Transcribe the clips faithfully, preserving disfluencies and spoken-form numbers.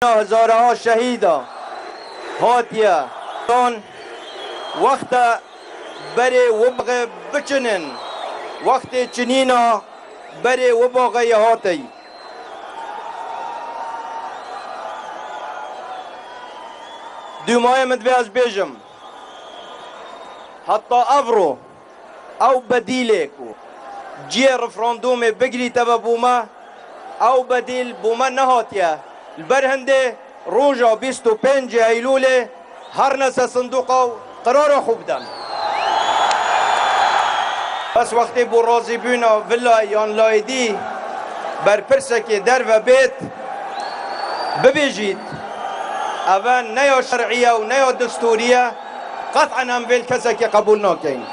Hezara şehîda hatiye. Tan wexta berê wibaxê biçinin. Wextê çinîna berê wibaxê ye hatey. Dûmayê min divê ez bêjim. Heta evro ew bedîlê ku cihê referandûmê bigirîte ve bo me, ew bedîl bo me nehatiye. Li ber hindê roja bîst û pêncê Eylûlê herne ser sindoqa û qirara xwe bidin. Bes wextê bo razîbûna vila yan layê dî berpirsekê derve bêt, bibêjît, eve ne ya şer'î ye û ne ya destûrî ye, qet'en em vê li kesekê qebûl nakin.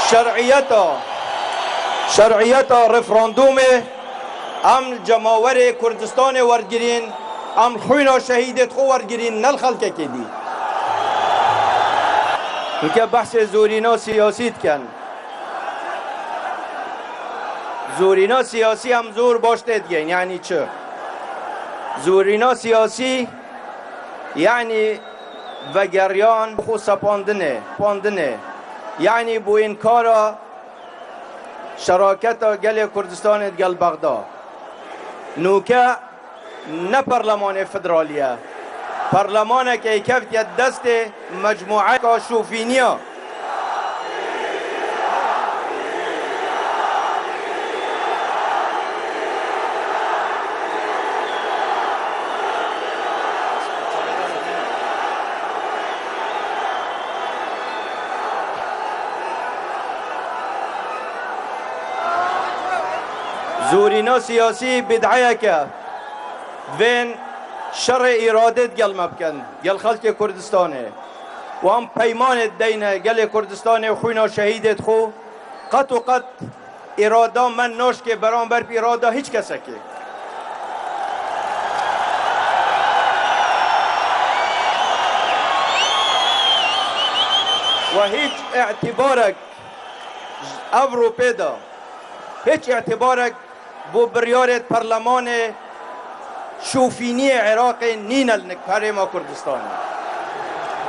Şer'iyeta, şer'iyeta referandûmê em li cemawerê Kurdistanê werdigirîn, em li xwîna şehîdê xwe werdigirîn, ne li xelkekê dî. Hinke behsê zorîna siyasî dikin. Zorîna siyasî em zor baş tê digihên, yanî çi? Zorîna siyasî, yanî vegeriyan xwe sepandinê, sepandinê. Yanî bo înkara şeraketa gelê Kurdistanê digel Bexda. Nûke ne perlemanê federalî ye. Perlemanekê kevtiye destê mecmûeyeka şofîniya. Zorîna siyasî bid'eyek e. Divên şerê îradê digel me bikin, gel xelkê Kurdistanê. Wan peymanê dideyne gelê Kurdistanê û xwîna şehîdê xwe, qet û qet îrada me naşkê beramber bi îrada hiç kesekê. Ve hiç îtibarek ji ev rûpê de, hiç îtibarek bo biryarê perlemanê şofîniyê Iraqê nîne li nik herêma Kurdistanê.